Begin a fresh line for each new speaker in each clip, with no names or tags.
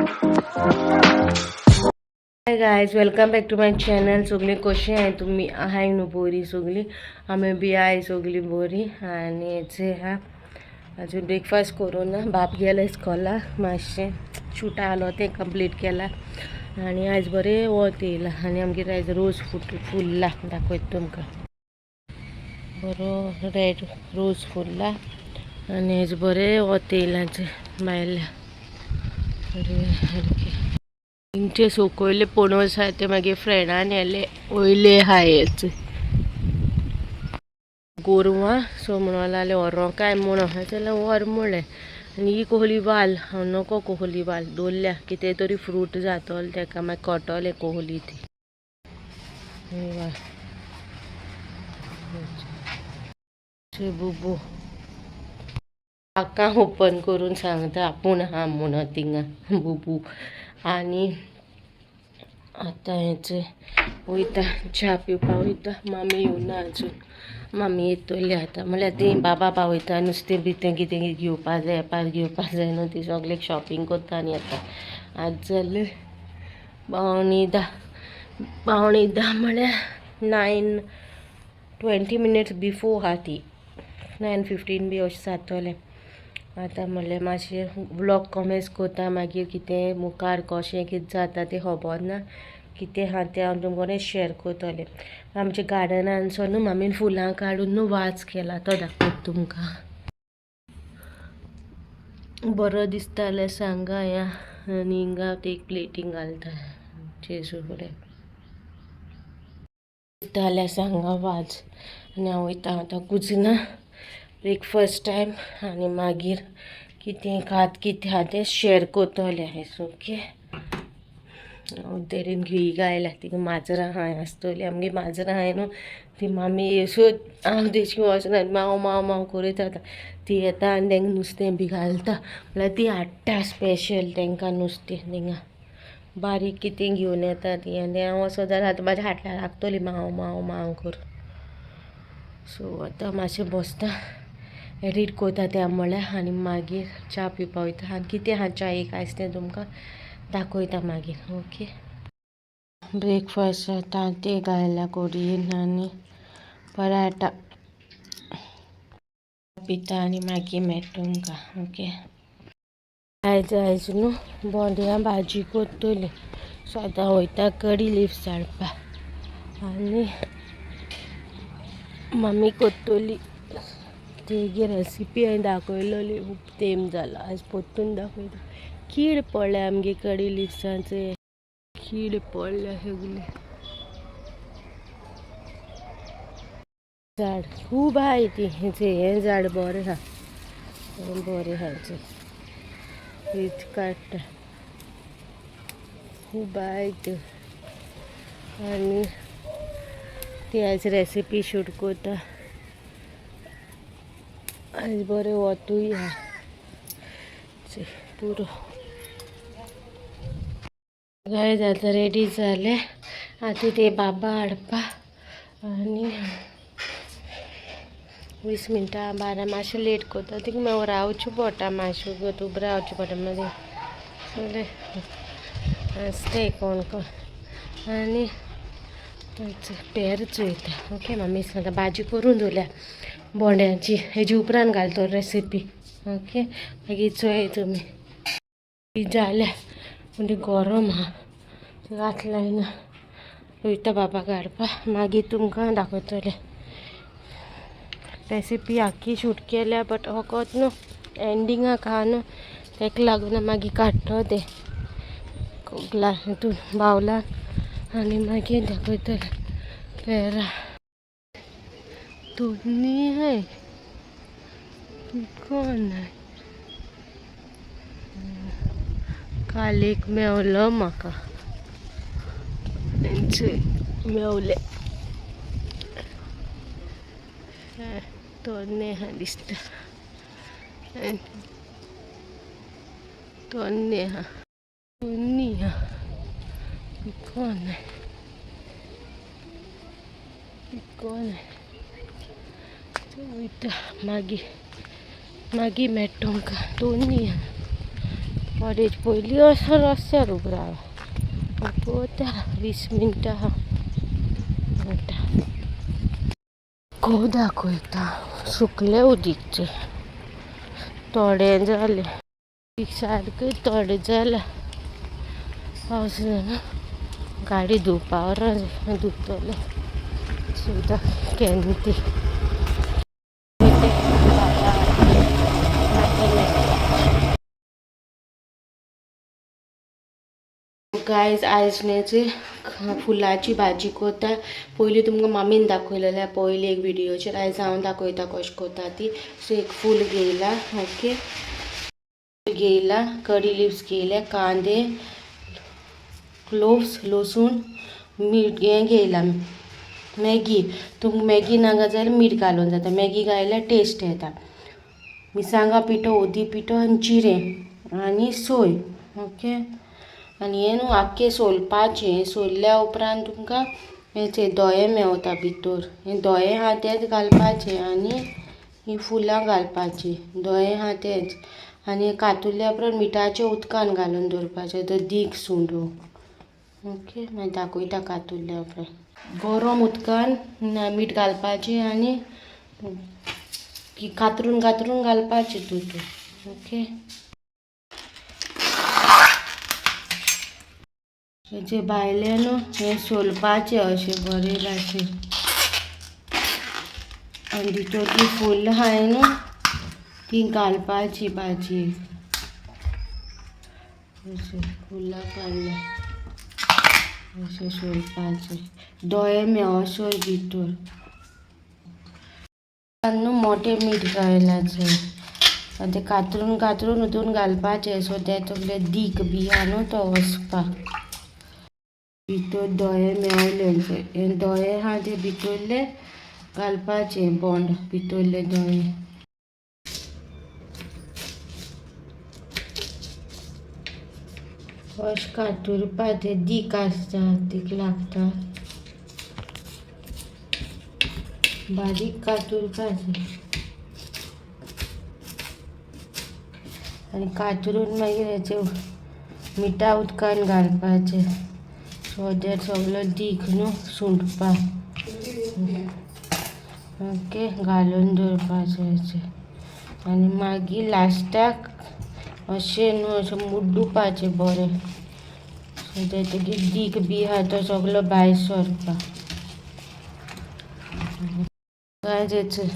Hi guys, welcome back to my channel. सगळीं कशी आहे तुम्ही? आहाय न्हू बरी सगळीं? आमी बी I सगळीं बरी. आनी हेचे आहा, अजून ब्रेकफास्ट करूं ना. बाप गेले इस्कॉलाक, मातशें शूट आहलो तें कंप्लीट केलां आनी आयज बरें वत येयलां. आनी आमगेर आयज रोज फुल्ला, दाखयता तुमकां. बरो रेड रोज फुल्ला आनी आयज बरें वत येयलां भायल्या बरें सारकें. हिंगचे सकयले पणस आहा ते मागीर फ्रेंडान येले वयले आहा हेच गोरवां. सो म्हणून लागले व्हरो काय म्हूण आहा जाल्यार व्हर म्हणलें. आनी ही कोहली वाल, हांव नको कोहली वाल दवरल्या, कितें तरी फ्रूट जातलो तेका मागीर कळटलें कोहली ती. ही वाल बुबू आका ओपन करून सांगता आपूण आहा म्हणून थिंगा बुबू. आनी आतां हेचे वयता, च्या पिवपा वयता. मामी येवना अजून, मामी येतली आतां. म्हणल्यार ती बाबा पावयता, नुस्तें बितें कितें घेवपा जाय, येपार घेवपा जाय न्हू, ती सगळें शॉपिंग करता. आनी येता. आज जालें 9:45, 9:45 म्हळ्यार 9:20 बिफोर आहा ती, 9:15 बी अशें जातलें. आतां म्हणलें मातशें व्लॉग कमेंस करता, मागीर कितें मुखार कशें कितें जाता तें खबर ना. कितें आहा तें हांव तुमकां शेअर करतलें. आमच्या गार्डनानसो न्हू मामीन फुलां काडून न्हू वाज केला, तो दाखयता तुमकां. बरो दिसता जाल्यार सांगा. ह्या आनी हिंगा एक प्लेटींग घालता जेजू कडेन. दिसता जाल्यार सांगा वाज. आनी हांव वयता आतां कुजना, ब्रेकफास्ट टायम, आनी मागीर कितें खात कितें आहा तें शेअर करतलें. ओके, देरीन घुई आयल्या. तिका माजरां आहाय आसतलीं, आमगे माजरां आहाय न्हू ती. मामी सो हांव तेशी वचना, माव माव माव करीत जाता. ती येता आनी तांकां नुस्तें बी घालता, म्हणल्यार ती हाडटा स्पेशल तांकां नुस्तें. थिंगा बारीक कितें घेवन येता ती. आनी हांव वचत जाल्यार आतां म्हाज्या फाटल्यान लागतली माव माव माव करून. सो आतां मातशें बसता, एडीट करता त्या म्हळ्यार, आनी मागीर च्या पिवपा वयता. आनी कितें आहा च्यायेक आयज तें तुमकां दाखयता मागीर. ओके, ब्रेकफास्ट तांतें घायला कोडयेन आनी पराठा पिता आनी मागीर मेळटा तुमकां. ओके, आयज आयज न्हू बोंड्या भाजी करतली. सो आतां वयता कडी लिव्स हाडपा आनी मम्मी करतली. तेगे रेसिपी हांवें दाखयलोली, खूब तेम जाला, आयज परतून दाखयता. कीड पडल्या आमगे कडी लिव्सांचे, कीड पडल्या सगळे. झाड खूब आहाय ती. हें झाड बरें आहा, बरें आहा, हीच काडटा, खूब आहाय त्यो. आनी ती आयज रेसिपी शूट करता. आयज बरें वतूय आहा, पुरो. गायज, आतां रेडी जालें. आतां ते बाबा हाडपा आनी 20 मिनटां 12 मातशें लेट करता. तिका मागीर रावचें पडटा, मातशें उबें रावचें पडटा मागीर आसता कोण कोण. आनी पेर चोयता. ओके, मामी आतां भाजी करून दवरल्या बोंड्यांची, हेजी उपरांत घालतो रेसिपी. ओके, मागीर चोय तुमी. जाल्या म्हणजे गरम आहा, हात लायना. वयता बाबा काडपा, मागीर तुमकां दाखयतलें. रेसिपी आख्खी शूट केल्या, बट फकत न्हू एंडिंगाक आहा न्हू, ताका लागून मागीर काडटो तें हितून बावलान आनी मागीर दाखयतलें. पेरां दोनी हाय, कोण काल एक मेवलो म्हाका, मेवले तोन्ने आहा दिसता, तोन्ने आहा, तोन्नी आहा, कोण कोण वयता. मागीर मागीर मेळटा तुमकां. दोनी आहा. अडेज पयलीं असो रस्त्यार उबो राव. वता 20 मिनटां आहा. वता गो दाखयता. सुकलें उदीक तें थोडें जालें, उदीक सारकें थोडें जालां. पावस जालो गाडी धुवपा व्हरोन धुतले सुद्दां केन्ना ती. गायज आयज न्ही फुलाची भाजी कोता. पयलीं तुमकां मामीन दाखयलेलें पयलीं एक व्हिडियोचेर, आयज हांव दाखयता कशें कोता ती. सो एक फूल घेयला, ओके घेयला, कडी लिव्स घेयले, कांदे, क्लोव्स, लसूण, मीठ हें घेयलां, मॅगी. तुमकां मॅगी नाका जाल्यार मीठ घालून जाता, मॅगी घायल्यार टेस्ट येता. मिरसांगा पिठो, हळदी पिठो आनी जिरें आनी सोय. ओके आनी हें न्हू आख्खें सोलपाचें. सोलल्या उपरांत तुमकां हेचे दोये मेवता भितर, हें दोये आहा तेंच घालपाचें आनी हीं फुलां घालपाचीं, दोये आहा तेंच. आनी कातुरल्या उपरांत मिठाच्या उदकान घालून दवरपाचें तो दीख सुंडू. ओके मागीर दाखयता कातुरल्या उपरांत. गरम उदकान मीठ घालपाचें आनी कातरून कातरून घालपाचें तितून. ओके हेजे भायलें न्हू हें सोलपाचें अशें बरें भाशेन आनी भितर ती फुलां आहाय न्हू तीं घालपाची भाजयेक. अशें फुलां काडल्या अशें सोलपाचें, दोळे मेवसर भितर. न्हू मोटें मीठ घायलाचें आनी तें कातरून कातरून हितून घालपाचें, सो तें सगळें दीख बी आहा न्हू तो वचपाक. भितर दोळे मेवले, हे दोळे आहा ते भितरले घालपाचे, बोंड भितरले दोळे. अशें कातुरपाचें, दीख आसता तीक लागता, बारीक कातुरपाचें आनी कातरून मागीर हेचे मिठा उदकान घालपाचें, सो that सगलो दीख न्हू सुंटपाक. ओके घालून दवरपाचें हेचें आनी मागीर लास्टाक अशें न्हू अशें मुड्डुपाचें बरें, सो that तेगे दीख बी आहा तो सगलो भायर सरपाक. गायज हेचें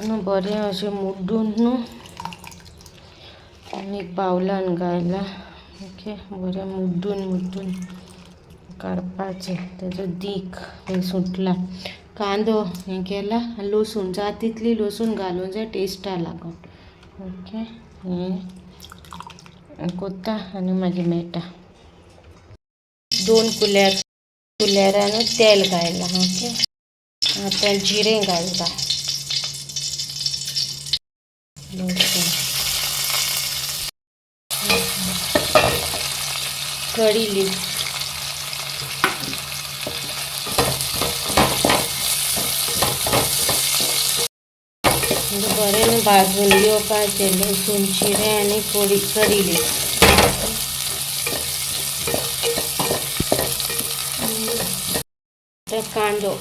न्हू बरें अशें मुड्डून न्हू आनी एक बावलान घायला. ओके बरें मुड्डून मुड्डून काडपाचें तेजो दीख सुटला. कांदो हें केला, लसूण जाता तितली लसूण घालूंक जाय टेस्टा लागून. ओके हें कोत्ता आनी मागीर मेळटा. 2 कुल्यार कुल्यारान तेल घायलां. ओके आतां जिरें घालता, लसूण, कडी लीफ, बरें भाजून घेवपाचें लसूण, जिरें आनी कडी लीफ. कांदो,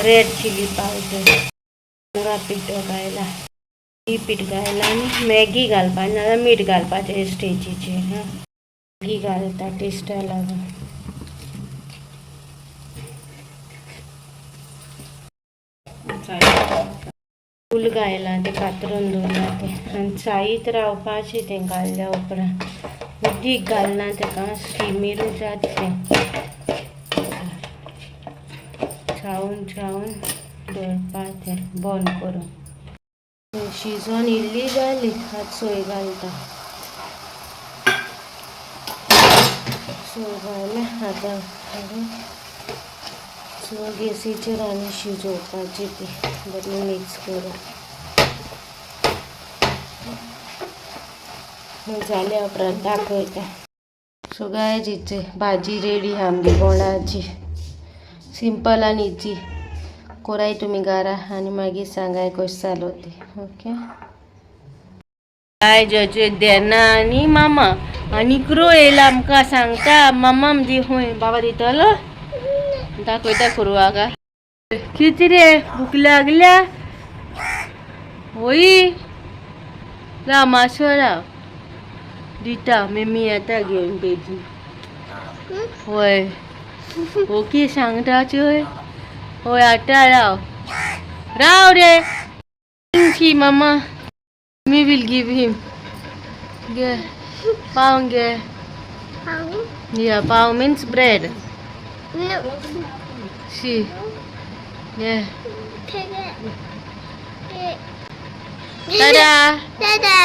रेड चिली पावडर, पिठो घायला, पीठ घायला आनी मॅगी घालपा नाजाल्यार मीठ घालपाचें स्टेजीचेर. हां मॅगी घालता टेस्टा लागून. फूल घायलां तें कातरून दवरलां तें आनी चायीत रावपाचें तें घालल्या उपरांत. उदीक घालना तेका, स्टिमीरूच जाता तें. चावून चावून दवरपाचें बंद करून. शिजोन इल्ली जाली, आतां सोय घालता. सोय घायल्या आतां स्लो गॅसीचेर आनी शिजोवपाची ती बरी मिक्स करून जाल्या उपरांत दाखयता. सो गायज हिचे भाजी रेडी आहा आमगे बोंडाची, सिंपल आनी इजी. कोराय तुमी घरा आनी मागीर सांगाय कशें जालो ती. ओके. आयज देना आनी मामा आनी क्रो येयला आमकां सांगता मामा म्हणजे खंय बाबा दितलो दाखयता कुरवाक. कितें रे भूक लागल्या? होय राव मातसो राव, दिता मेमी येता घेवन बेजी. होय ओके सांगता चोय. होय आतां राव राव रे. शी मामा मी will give him. घे पाव घे. Yeah, pav means bread.
No.
She yeah.
Take it.
Tada.
Tada.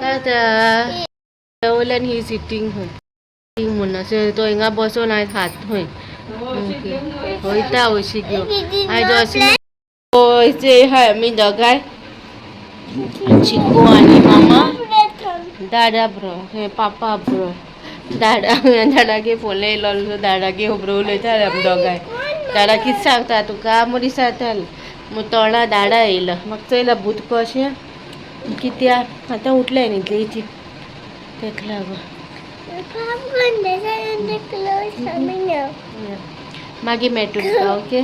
Tata. And he is eating खंय म्हणून अशें तो हिंगा बसोन आयज खात खंय. वयता हरशीं घेवन आयज अशें हय हाय आमी दोगांय चिकू आनी मामा दादा ब्रो हे पापा ब्रो दादा दादागे फोन येयलो दादागे खबरो उलयताले आमी दोगांय. दादा कितें सांगता तुका म्हूण विचारताले. तोंडा दाडा येयलो म्हाका चोयला भूत कशें कित्याक आतां उठलें न्हिदलें तेका लागून. मागीर मेळटा तुका. ओके.